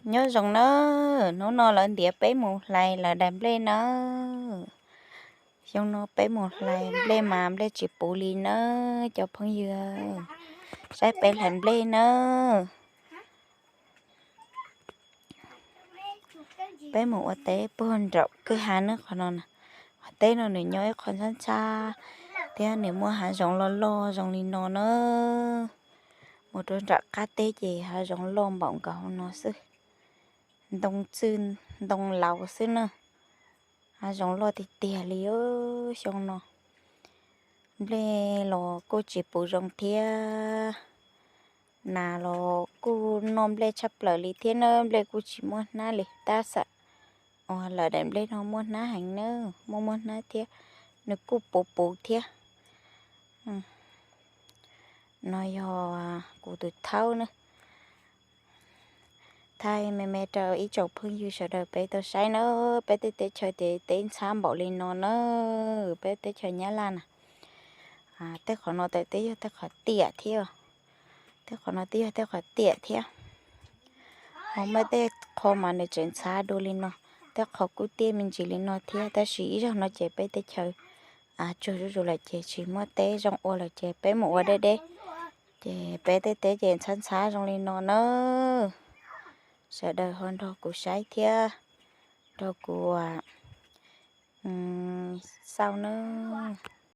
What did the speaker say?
Nyob zoo nawb, hnub no lawv ntiav peb mus hlais lawv daim nplej nawb. Xyoo no peb mus hlais nplej mas nplej tsis puv li nawb cov phooj ywg. Saib peb hlais nplej nawb. Peb mus ua teb puag nraum kwj ha nawb qhov no. Qhov teb no nws nyob ib qho ntxhab ntxhab thiab nws muaj hav zoov loj loj zoo li no na. Mus rau nram qab teb ces hav zoov loj npaum nkaus no xwb. Ntoo txwj ntoo laus xwb na. Hav zoov loj tiag tiag li xyoo no. Nplej los kuj tsis puv zoo thiab. Nas los kuj noj nplej tshaj plaws li thiab na, nplej kuj tsis muaj hnab li tab sis lawv daim nplej no muaj hnab heev na, muaj muaj hnab thiab, nws kuj puv puv thiab. No yog kuv tus thaub na. Thaij me me rau ib tsoom phooj ywg sawv daws peb tau saib na, peb tej teb chaws ces teb ntxhab npaum li no na, peb teb chaws Nyab Laj na. Tej qhov no twb yog tej qhov tiam thiab. Tej qhov no twb yog tej qhov tiam thiab. Ho muaj tej qho mas nws tseem ntxhab dua li no, tej qho kuj tiaj me ntsis li no thiab, tab sis ib zaug no ces peb teb chaws tsuag zuj zus lawm ces tsis muaj teb zoo ua lawm ces peb mus ua deb deb, ces peb tej teb ces ntxhab ntxhab zoo li no na. Sawv daws ho nrog kuv saib thiab nrog kuv xauj nawb.